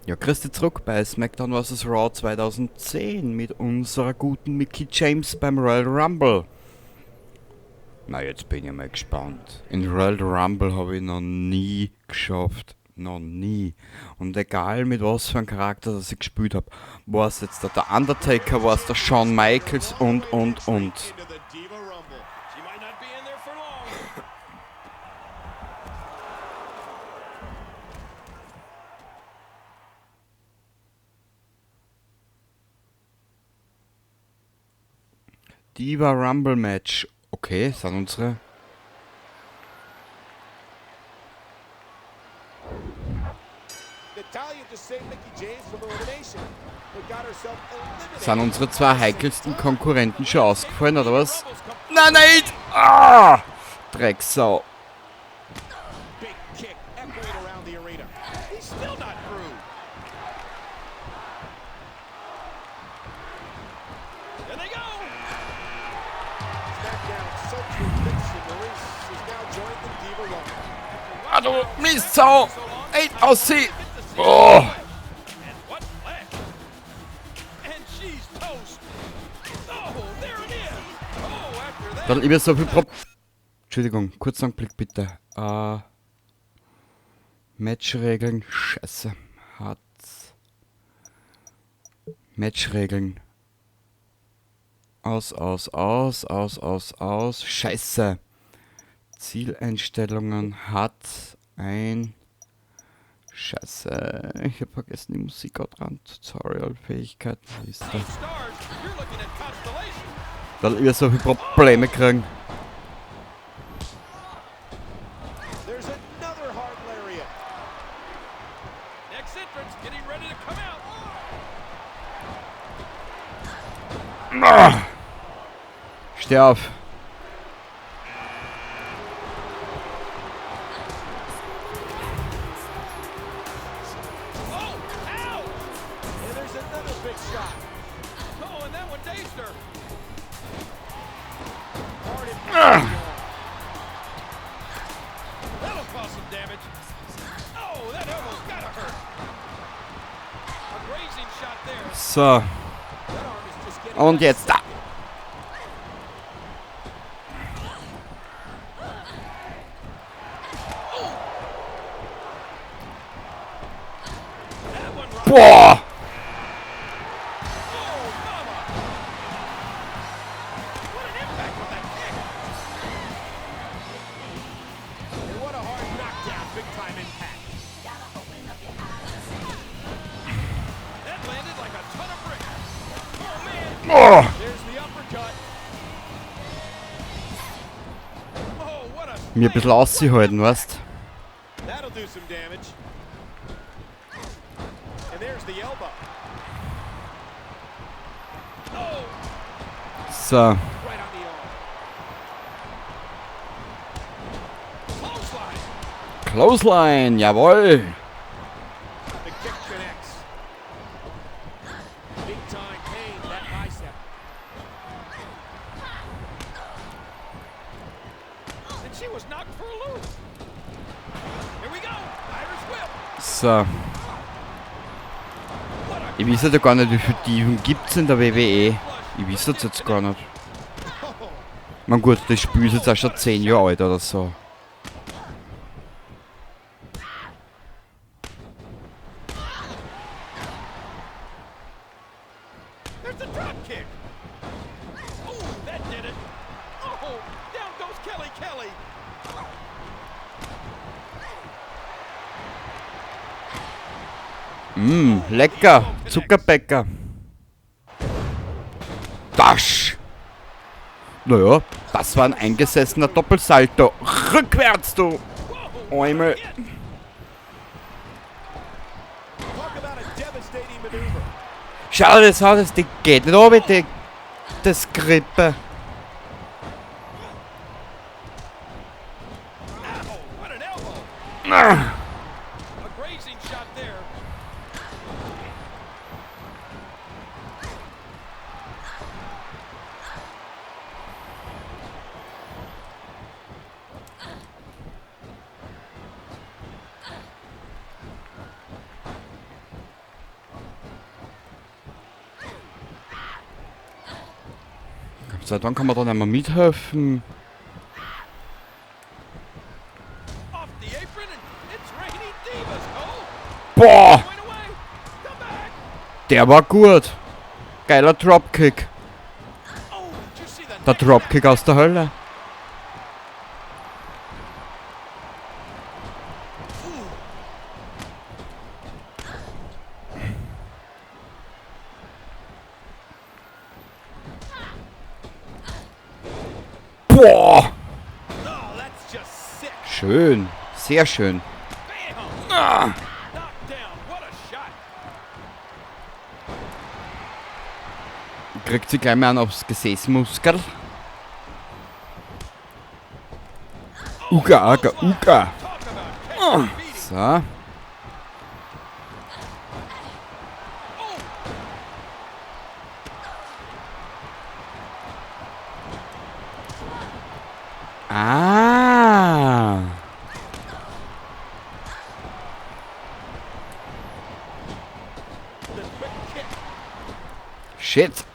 Ja, grüß dich zurück bei SmackDown vs. Raw 2010 mit unserer guten Mickie James beim Royal Rumble. Na, jetzt bin ich mal gespannt. In Royal Rumble habe ich noch nie geschafft. Noch nie. Und egal mit was für einem Charakter das ich gespielt habe, war es jetzt der Undertaker, war es der Shawn Michaels und, und. Diva Rumble Match. Okay, sind unsere. Sind unsere zwei heikelsten Konkurrenten schon ausgefallen, oder was? Nein, nein! Ah! Drecksau. Ah, du Mistsau! Ey, ausseh! Oh! Dann immer so viel Pro... Entschuldigung, kurzen Augenblick bitte. Matchregeln, scheiße. Hat's. Matchregeln. Aus, aus, aus, aus, aus, aus. Scheiße. Zieleinstellungen hat ein... Scheiße, ich hab vergessen die Musik auch dran. Tutorial-Fähigkeiten ist da. Weil wir so viele Probleme kriegen. Ah! Steh auf. So. Und jetzt da. Boah! Oh. Mir ein bisschen auszuhalten, weißt? So. Clothesline, jawohl. So. Ich weiß ja gar nicht, wie viele Diven gibt's in der WWE. Ich weiß das jetzt gar nicht. Man gut, das Spiel ist jetzt auch schon 10 Jahre alt oder so. Lecker, Zuckerbäcker. Dasch. Naja, das war ein eingesessener Doppelsalto. Rückwärts, du Eumel. Schau dir das an, das geht nicht runter, das Grippe. Ah. Seit wann kann man da nicht mehr mithelfen? Boah! Der war gut! Geiler Dropkick! Der Dropkick aus der Hölle! Boah! Schön, sehr schön. Ah. Kriegt sie gleich mal einen aufs Gesäßmuskel. Uga, aga, uga. So. Ah. Shit.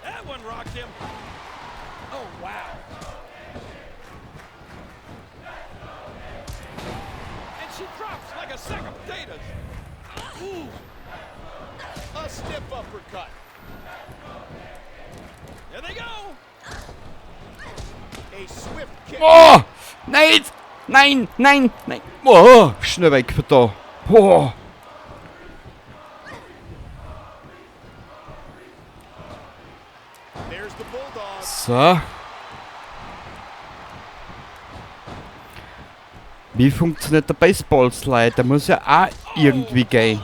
Oh! Nein! Nein! Nein! Nein! Oh! Schnell weg von da! Oh. So. Wie funktioniert der Baseball Slide? Der muss ja auch irgendwie gehen.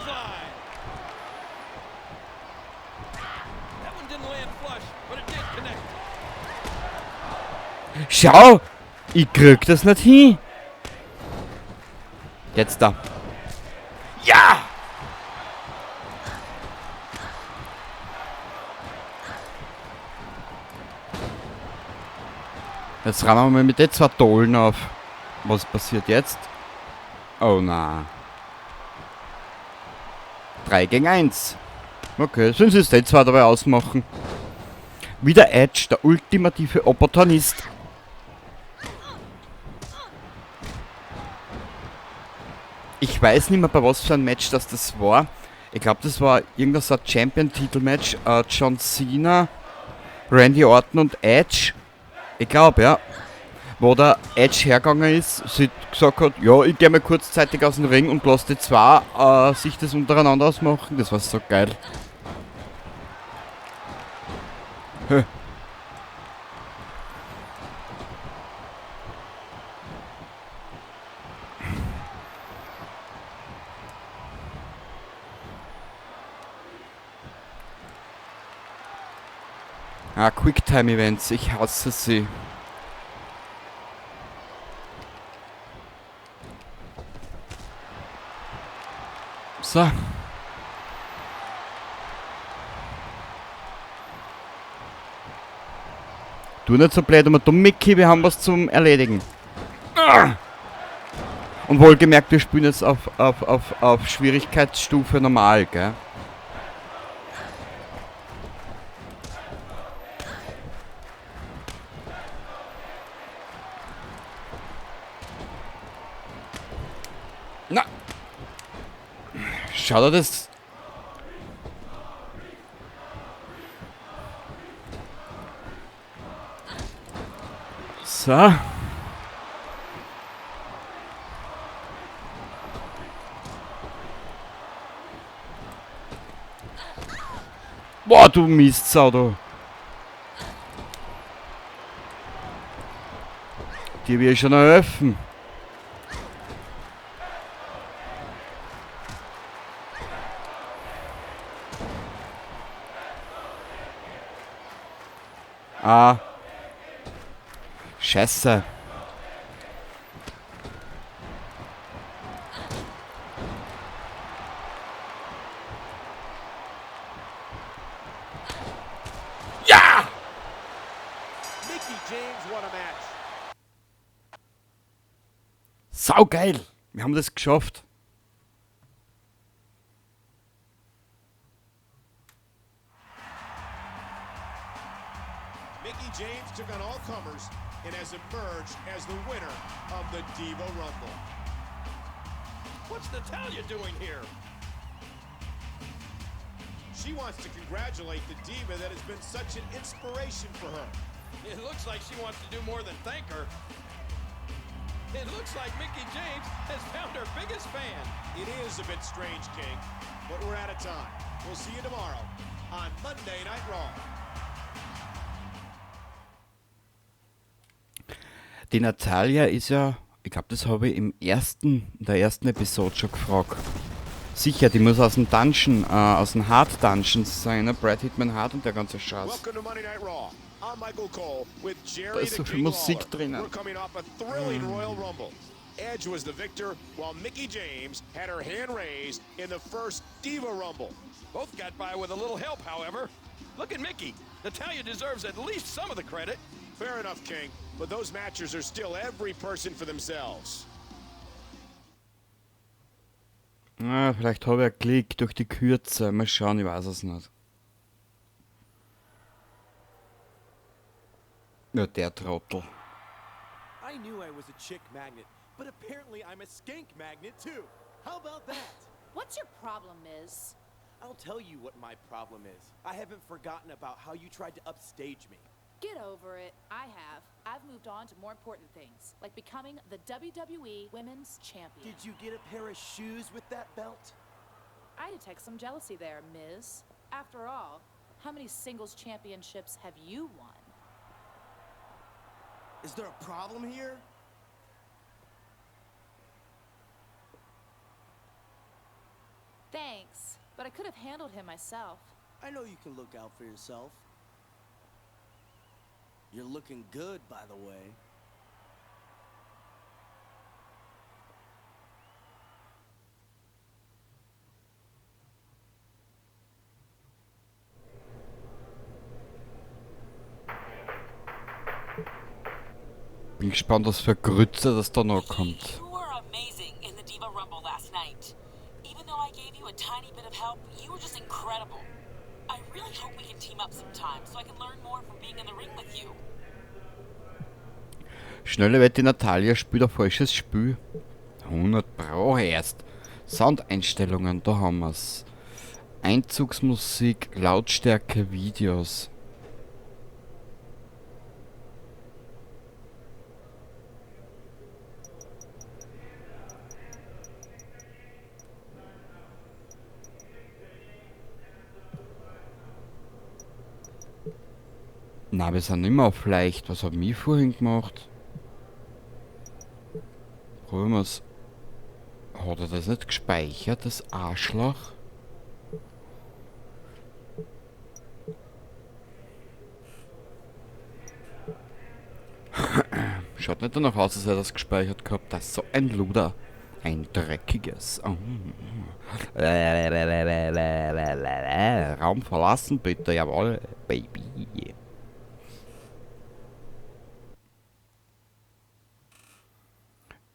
Schau! Ich krieg das nicht hin! Jetzt da. Ja! Jetzt rammen wir mal mit den zwei Tollen auf. Was passiert jetzt? Oh na. 3 gegen 1. Okay, sollen sie es die zwei dabei ausmachen. Wieder Edge, der ultimative Opportunist. Ich weiß nicht mehr, bei was für ein Match das war. Ich glaub, das war irgendein so ein Champion-Titel-Match. John Cena, Randy Orton und Edge. Ich glaub, ja. Wo der Edge hergegangen ist, sie gesagt hat, ja, ich geh mal kurzzeitig aus dem Ring und lass die zwei sich das untereinander ausmachen. Das war so geil. Hä. Ah, Quicktime-Events, ich hasse sie. So. Du nicht so blöd, aber du Mickey, wir haben was zum Erledigen. Ah! Und wohlgemerkt, wir spielen jetzt auf Schwierigkeitsstufe normal, gell? Na! Schau dir das. So. Boah, du Mistsau, du. Dir will ich schon helfen. Ah. Scheiße. Ja! Mickie James, what a match. Saugeil! Wir haben das geschafft. Mickie James took on all comers and has emerged as the winner of the Diva Rumble. What's Natalya doing here? She wants to congratulate the diva that has been such an inspiration for her. It looks like she wants to do more than thank her. It looks like Mickie James has found her biggest fan. It is a bit strange, King, but we're out of time. We'll see you tomorrow on Monday Night Raw. Die Natalya ist ja, ich glaub, das habe ich in der ersten Episode schon gefragt. Sicher, die muss aus dem Dungeon, aus dem Hart Dungeon sein, ne? Bret Hitman Hart und der ganze Scheiß. Welcome to Monday Night Raw. I'm Michael Cole with Jerry Da ist the so viel King Musik Lawler. drinnen. We're coming off a thrilling Royal Rumble. Edge was the victor, while Mickie James had her hand raised in the first Diva Rumble. Both got by with a little help, however. Look at Mickie. Natalya deserves at least some of the credit. Fair enough, King, but those matches are still every person for themselves. Ah, vielleicht habe ich einen Klick durch die Kürze. Mal schauen, ich weiß es nicht. Ja, der Trottel. I knew I was a chick magnet, but apparently I'm a skank magnet too. How about that? What's your problem, Miz? I'll tell you what my problem is. I haven't forgotten about how you tried to upstage me. Get over it. I have. I've moved on to more important things, like becoming the WWE Women's Champion. Did you get a pair of shoes with that belt? I detect some jealousy there, Miz. After all, how many singles championships have you won? Is there a problem here? Thanks, but I could have handled him myself. I know you can look out for yourself. You're looking good, by the way. Bin gespannt, was für Grütze das da noch kommt. You were amazing in the Diva Rumble last night. Even though I gave you a tiny bit of help, you were just incredible. I really hope we can team up sometime so I can learn more from being in the ring with you. Schnelle Wette, Natalya spielt ein falsches Spiel. 100 Pro erst. Soundeinstellungen, da haben wir's. Einzugsmusik, Lautstärke, Videos. Na, wir sind immer auf leicht. Was hab ich vorhin gemacht? Probieren wir's. Hat er das nicht gespeichert, das Arschloch? Schaut nicht danach aus, als hätte er das gespeichert gehabt. Das ist so ein Luder. Ein dreckiges. Oh. Raum verlassen, bitte. Jawohl, Baby.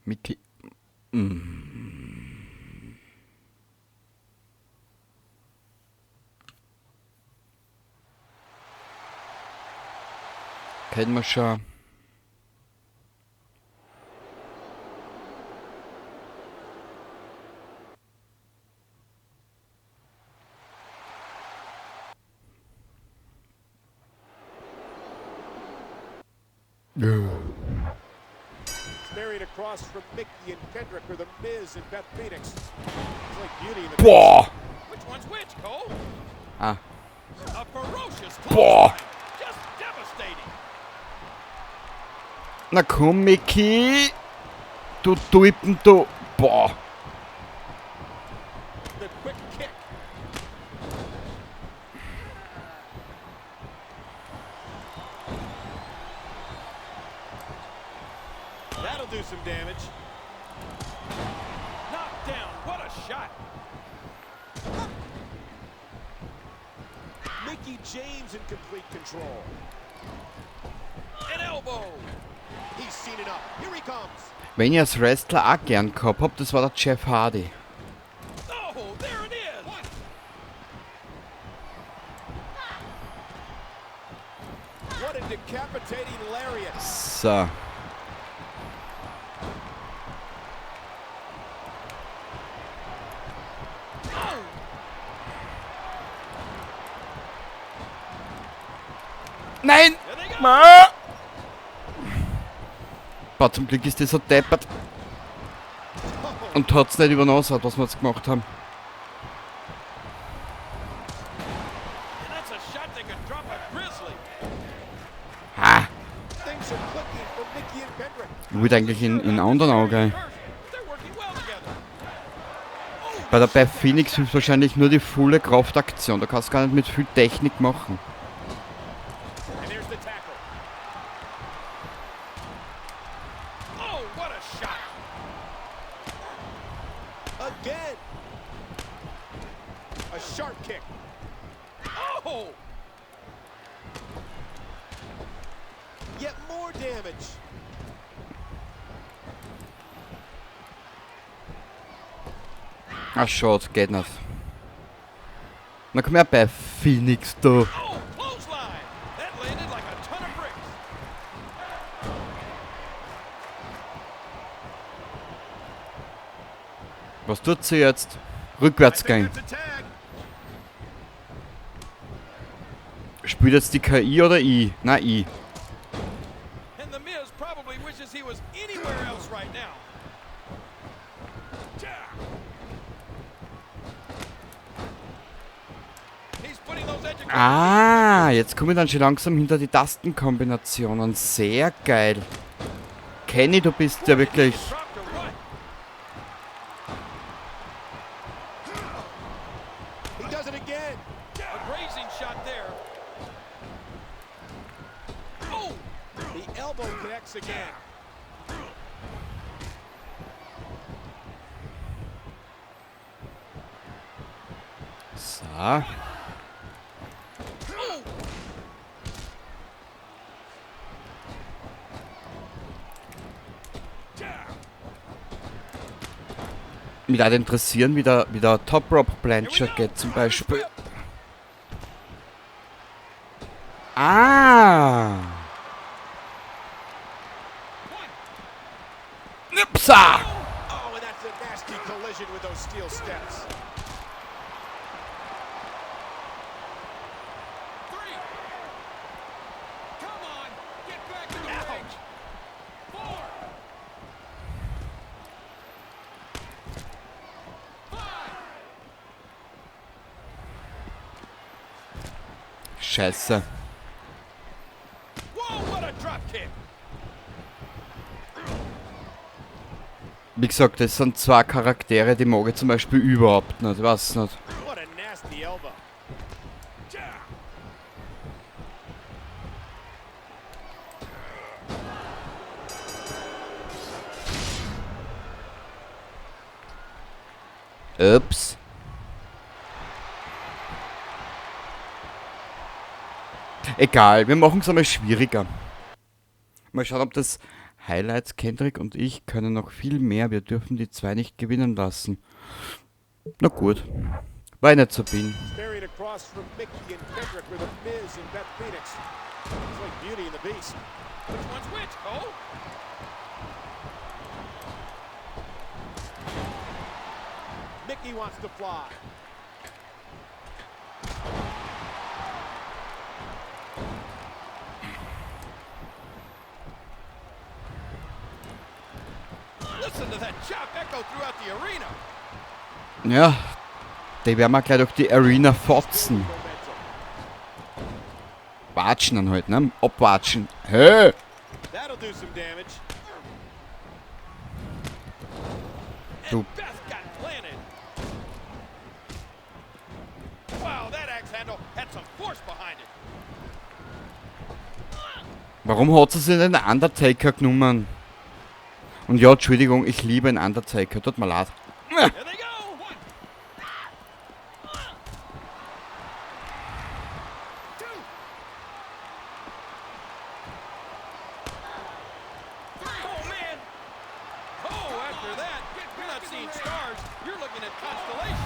Mickie. Kennen wir schon. Buried across from Mickie and Kendrick are The Miz and Beth Phoenix. It's like Beauty and the Boah! Beast. Which one's which, Cole? Ah. A ferocious Boah! clothesline. Just devastating. Na komm, Mickie! Du Tulpen, du! Boah! The quick kick. That'll do some damage. Knocked down. What a shot. Mickie James in complete control. An elbow. He's seen enough. Here he comes. Wenn ich als Wrestler auch gern gehabt hab, das war der Jeff Hardy. Oh, there it is. What a decapitating lariat. So. Nein! Ma! Boah, zum Glück ist das so deppert. Und hat's nicht übernommen, was wir jetzt gemacht haben. Ha! Ich wollte eigentlich in anderen Auge. Bei der Beth Phoenix hilft wahrscheinlich nur die volle Kraftaktion. Da kannst du gar nicht mit viel Technik machen. Ach, schade, geht nicht. Na komm her, Beth Phoenix, du. Was tut sie jetzt? Rückwärts gehen. Spielt jetzt die KI oder I? Na, I. Ah, jetzt komme ich dann schon langsam hinter die Tastenkombinationen. Sehr geil. Kenny, du bist ja wirklich... So. Mich würde interessieren, wie der Top Rope Plancher geht zum Beispiel. Ah! Nipsa! Oh, and that's a nasty collision with those steel steps. 3. Come on, get back in the ring. 4. 5. Scheiße. Whoa, what a drop kick. Wie gesagt, das sind zwei Charaktere, die mag ich zum Beispiel überhaupt nicht. Ich weiß nicht. What a nasty elbow. Ups. Egal, wir machen es einmal schwieriger. Mal schauen, ob das Highlights, Kendrick und ich können noch viel mehr. Wir dürfen die zwei nicht gewinnen lassen. Na gut. War ich nicht so bin. Staring across from Mickie and Kendrick with the Miz and Beth Phoenix. It's like Beauty and the Beast. Which one's which, Cole? Mickie wants to fly. Listen to that chop echo throughout the arena. Ja, die werden wir gleich durch die Arena fotzen. Watschen dann halt, ne? Abwatschen. Hey! That'll do some damage. Du. Beth got planted. Wow, that axe handle had some force behind it. Warum hat sie sich den Undertaker genommen? Und ja, Entschuldigung, ich liebe den Undertaker. Tut mir leid. There they go. 1, 2, 3. Oh man. Oh, after that, you're not seeing stars. You're looking at constellations.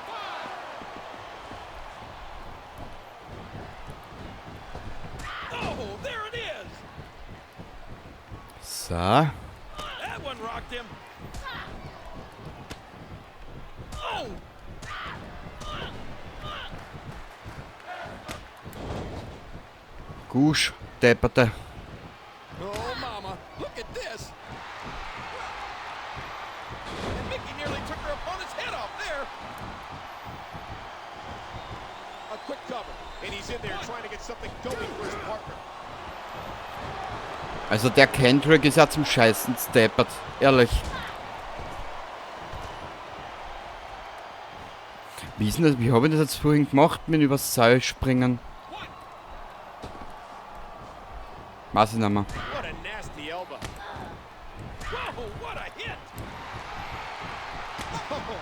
5. So. That one rocked him. Oh! Gusch, depperte. Oh, mama, look at this. And Mickie nearly took her opponent's head off there. A quick cover, and he's in there trying to get something going for his partner. Also der Kendrick ist ja zum Scheißen deppert, ehrlich. Wie ist denn das? Wie habe ich das jetzt vorhin gemacht mit übers Seil springen? Weiß ich nicht mehr. What a nasty elbow. Whoa, what a hit! Oh.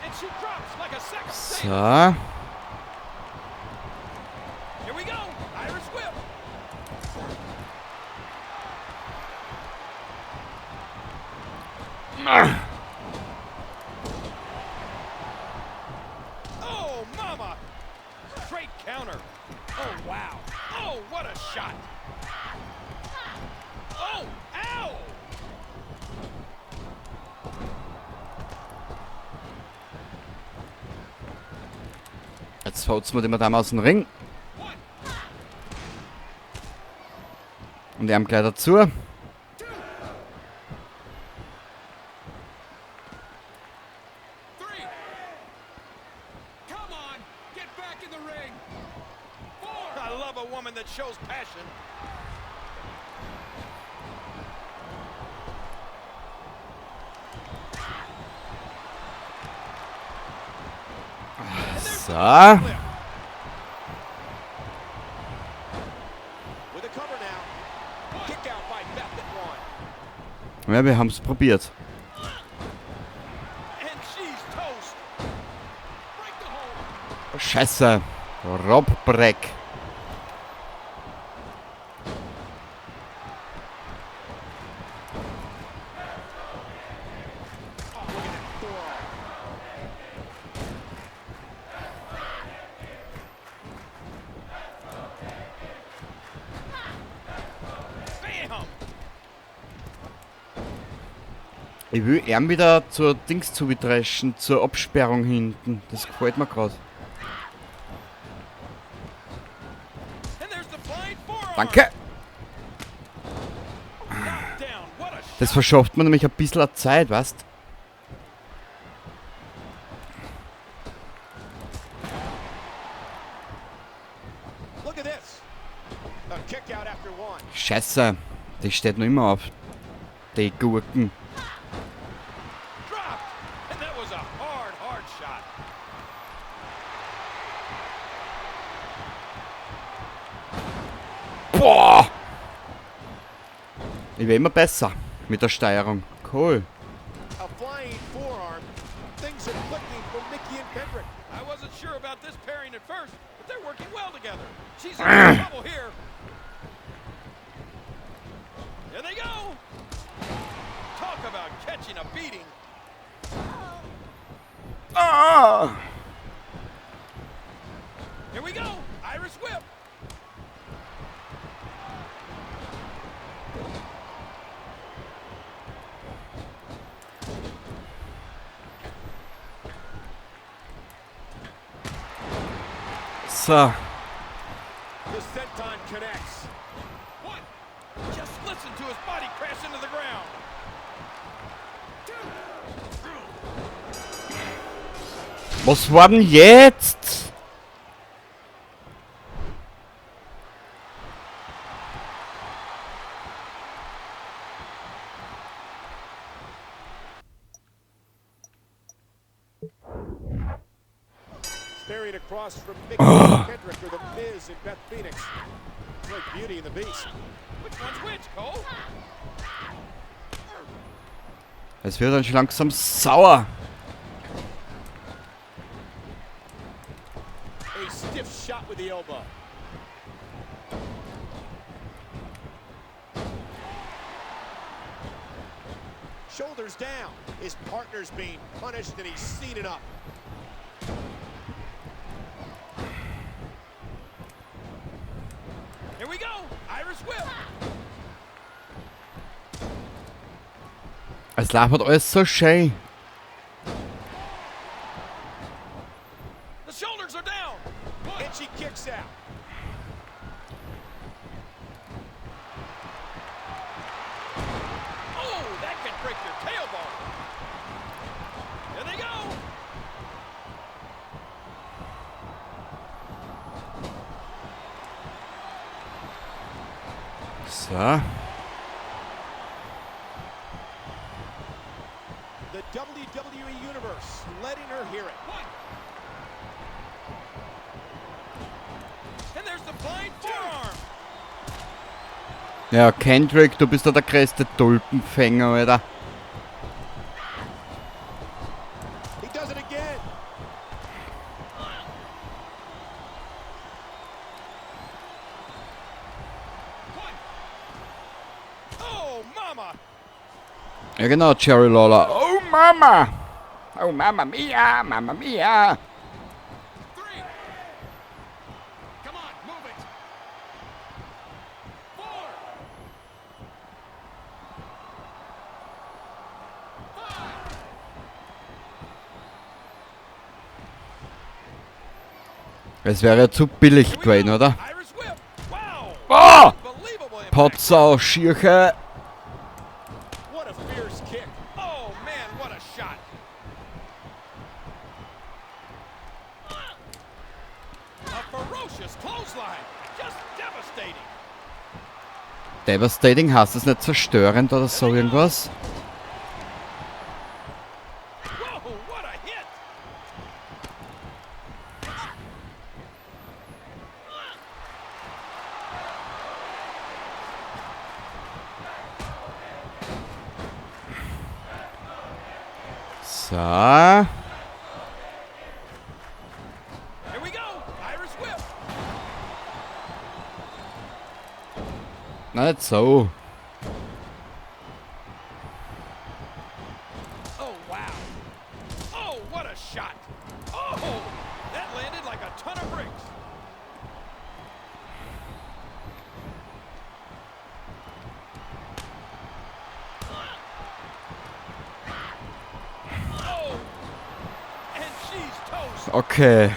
And she drops like a sack of potatoes. So. Here we go. Irish whip. Oh, mama! Straight counter. Oh, wow. Oh, what a shot. Oh, ow! Jetzt haut's mir die Madame aus dem Ring. Und er gleich dazu. Come on, get back in the ring. 4. I love a woman that shows passion. So. With a cover now. Kick out by Beth at 1. Ja, wir haben's probiert. And she's toast. Break the hold. Scheiße. Rob Break. Oh, look at that forearm. Bam! Ich will ihn wieder zur Dings zu dreschen, zur Absperrung hinten. Das gefällt mir grad. Danke! Das verschafft mir nämlich ein bisschen Zeit, weißt? Scheiße, die steht noch immer auf. Die Gurken. Boah! Ich werde immer besser mit der Steuerung. Cool. A flying forearm. Things are clicking for Mickie and Kendrick. I wasn't sure about this pairing at first, but they're working well together. She's in trouble here. There they go. Talk about catching a beating. Ah! Here we go. Irish whip. So. The senton connects. One. Just listen to his body crash into the ground. Two. Was war denn jetzt? Staring across from Mickie and Kendrick or The Miz and Beth Phoenix. It's like Beauty and the Beast. Which one's which, Cole? Es wird dann schon langsam sauer. A stiff shot with the elbow. Shoulders down. His partner's being punished and he's seen enough. Here Here we go. Irish whip. Es läuft alles so schön. The shoulders are down. And she kicks out. Oh, that can break your tailbone. There they go. So. The WWE Universe letting her hear it. One. And there's the flying forearm. Ja, Kendrick, du bist da der größte Tulpenfänger, Alter. He does it again. One. Oh, Mama. Ja genau, Jerry Lawler. Oh Mama! Oh Mama mia, Mama mia! Three. Come on, move it. Four. Five. Es wäre ja zu billig Here we gewesen, go. oder? Irish whip. Wow. Oh! Unbelievable impact. Potsau, Schirche! What a fierce kick. Oh man, what a shot. A ferocious clothesline. Just devastating. Devastating heißt das nicht zerstörend oder so irgendwas? Whoa, what a hit. So. Here we go. Irish whip. Na, nicht so. Oh, wow. Oh, what a shot. Oh, that landed like a ton of bricks. Oh, and she's toast. Okay.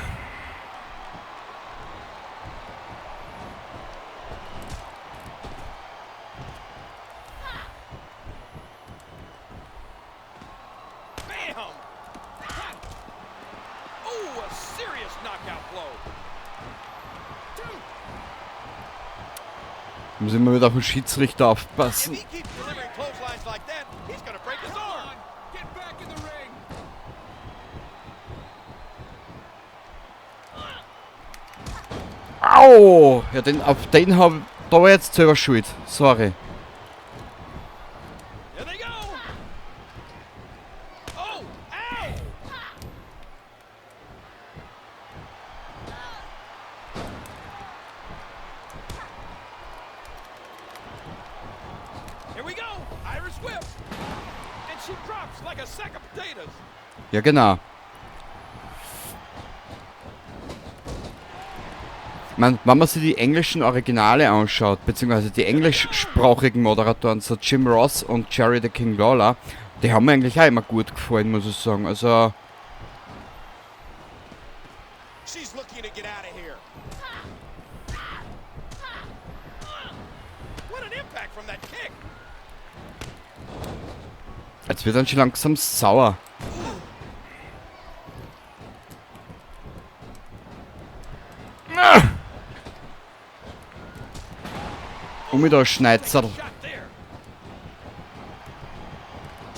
Bam! Oh, a serious knockout blow. Two. Muss immer wieder auf den Schiedsrichter aufpassen. If he keeps delivering clotheslines like that, he's going to break his arm. Get back in the ring. Au! Ja, den, auf den hab da war ich jetzt selber schuld. Sorry. There they go. Oh, ow! Here we go. Irish whip. And she drops like a sack of potatoes. Ja, genau. Man, wenn man sich die englischen Originale anschaut, beziehungsweise die englischsprachigen Moderatoren, so Jim Ross und Jerry the King Lawler, die haben mir eigentlich auch immer gut gefallen, muss ich sagen. Also, She's looking to get out of here. What an impact from that kick. jetzt wird dann schon langsam sauer. Ah! Und mit der Schneizer. Shot there.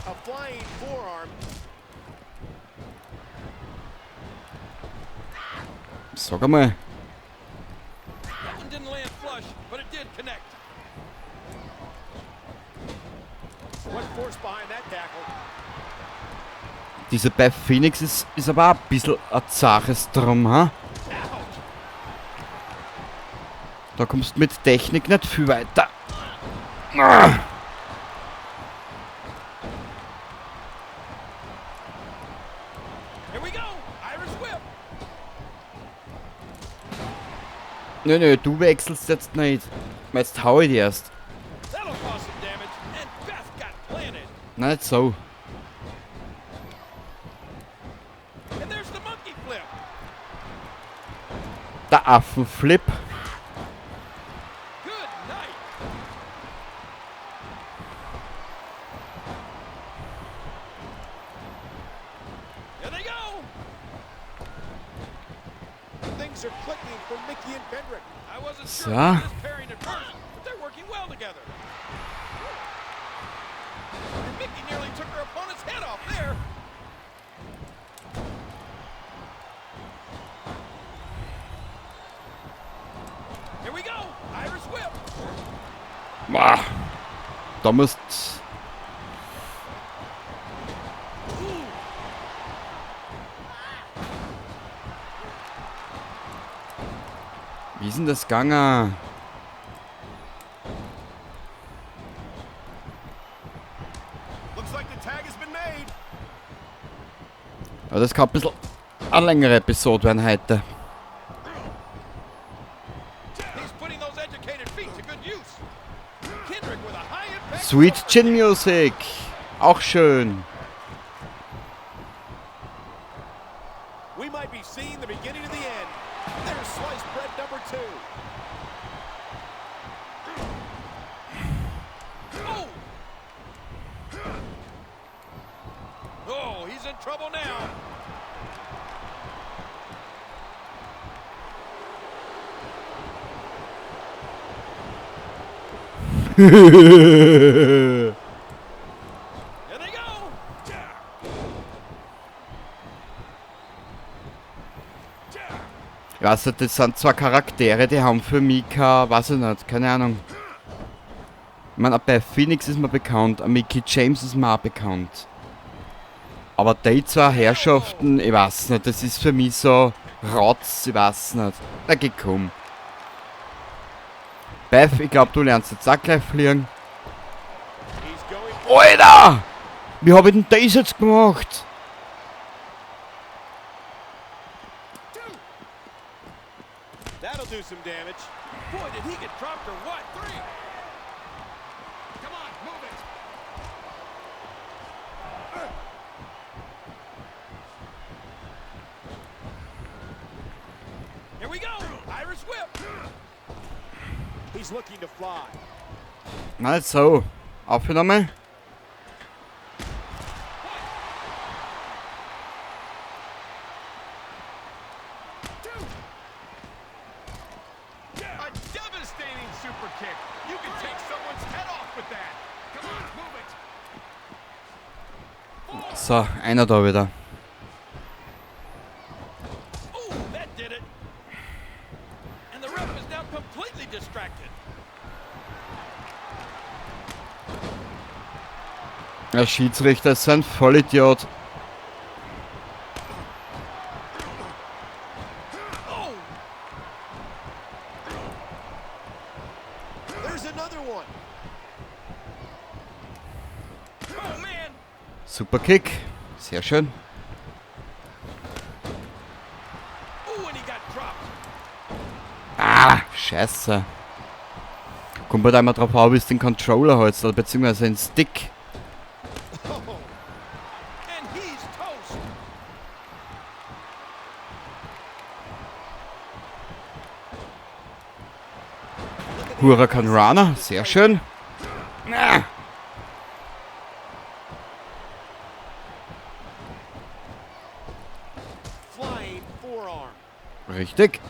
A flying forearm. Sag einmal. That one didn't land flush, but it did connect. What force behind that tackle? Diese Beth Phoenix ist aber auch ein bisschen ein zaches Drum, ha? Ouch. Da kommst du mit Technik nicht viel weiter. Ah. Here we go. Irish whip. Nö, nö, du wechselst jetzt nicht. Jetzt hau ich dich erst. Nein, nicht so. Der Affenflip. So. Boah. Da musst. Wie ist denn das gegangen? Ja, das kann ein bisschen eine längere Episode werden heute. Sweet Chin Music. Auch schön. We might be seeing the beginning of the end. There's sliced bread number 2. Oh! Oh, he's in trouble now. There they go. Ich weiß nicht, das sind zwei Charaktere, die haben für mich keine, weiß ich nicht, keine Ahnung. Ich meine, bei Phoenix ist mir bekannt, ein Mickie James ist mir auch bekannt. Aber die zwei Herrschaften, ich weiß nicht, das ist für mich so Rotz, ich weiß nicht. Na geh, komm. Beth, ich glaub, du lernst jetzt auch gleich fliegen. Alter! Wie hab ich denn das jetzt gemacht? That'll do some damage. Boy, did he get dropped or what? 3. Come on, move it. Here we go. Irish whip. He's looking to fly. Na, so. Aufnahme. A devastating super kick. You can take someone's head off with that. Come on, move it. So, einer da wieder. Ooh, that did it. And the ref is now completely distracted. Der Schiedsrichter ist ein Vollidiot. Oh! There's another one. Oh man! Super Kick. Sehr schön. Ooh, and he got dropped. Ah, scheiße. Kommt halt einmal drauf an, wie es den Controller hältst, oder beziehungsweise den Stick. And he's toast. Hurricanrana, sehr schön. Ah. Flying forearm. Richtig.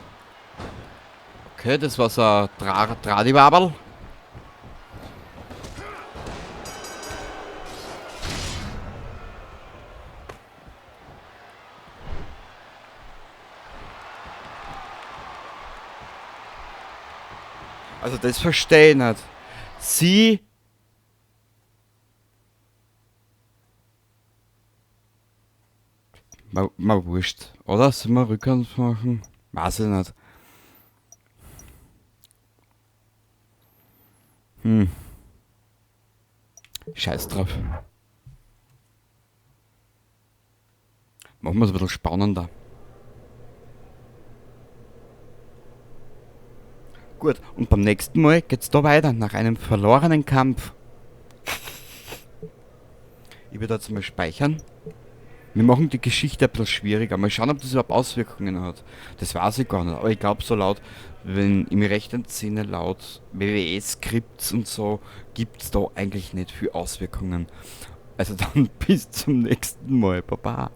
Okay, das war so ein Tradiwaberl. Also das verstehe ich nicht. Sie Mal wurscht, oder? Sollen wir Rückhand machen? Weiß ich nicht. Scheiß drauf. Machen wir's ein bisschen spannender. Gut, und beim nächsten Mal geht's da weiter nach einem verlorenen Kampf. Ich werde jetzt mal speichern. Wir machen die Geschichte ein bisschen schwieriger. Mal schauen, ob das überhaupt Auswirkungen hat. Das weiß ich gar nicht. Aber ich glaube, so laut, wenn ich mich recht entsinne, laut WWE-Skripts und so, gibt's da eigentlich nicht viel Auswirkungen. Also dann bis zum nächsten Mal. Baba.